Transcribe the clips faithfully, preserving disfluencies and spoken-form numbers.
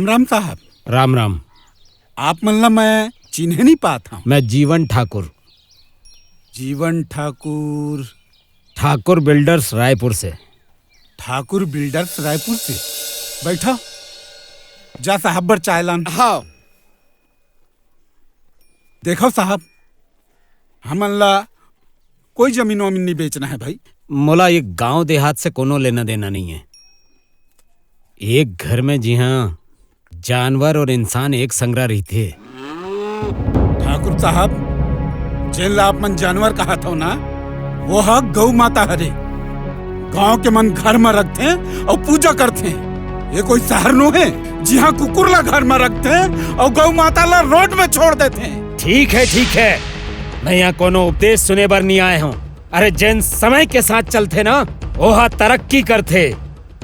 राम राम साहब। राम राम। आप मन ला मैं चिन्हे नहीं पात हूँ। मैं जीवन ठाकुर। जीवन ठाकुर। ठाकुर बिल्डर्स रायपुर से। ठाकुर बिल्डर्स रायपुर से। बैठा। जा साहब बर चाय लान। हाँ। देखो साहब, हमन ला कोई जमीन वमीन नहीं बेचना है भाई। मोला एक गांव देहात से कोनो लेना देना नहीं है। एक घर में जिहां जानवर और इंसान एक संग रहिथे। ठाकुर साहब, जेन ला आप मन जानवर कहत हो ना, वो ह गौ माता हरे। गांव के मन घर म रखथे अउ पूजा करथे। ये कोई शहर नो है, जिहां कुकुर ला घर म रखथे अउ गौ माता ला रोड में छोड़ देथे। ठीक है, ठीक है, मैं यहाँ कोनो उपदेश सुने बर नहीं आए हूँ। अरे, जेन समय के साथ चलथे ना, ओहा तरक्की करथे।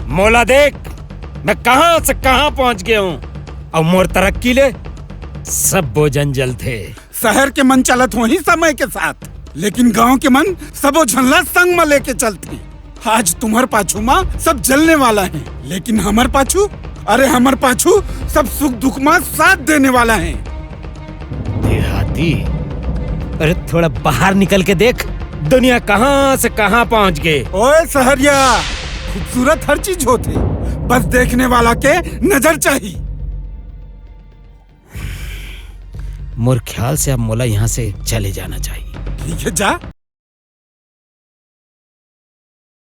मोला देख, मैं कहाँ से कहाँ पहुँच गया हूँ, अउ मोर तरक्की ले सब बोजन जलथे। शहर के मन चलत होही समय के साथ, लेकिन गांव के मन सबो झन ला संग म लेके चलथे। आज तुम्हर पाछू म सब जलने वाला है, लेकिन हमर पाछू, अरे, हमर पाछू सब सुख दुख म साथ देने वाला है। देहाती, अरे, थोड़ा बाहर निकल के देख, दुनिया कहाँ से कहाँ पहुँच गए। ओए सहरिया, खूबसूरत हर चीज होथे, बस देखने वाला के नजर चाहिए। मोर ख्याल से अब मोला यहाँ से चले जाना चाहिए। ठीक है, जा।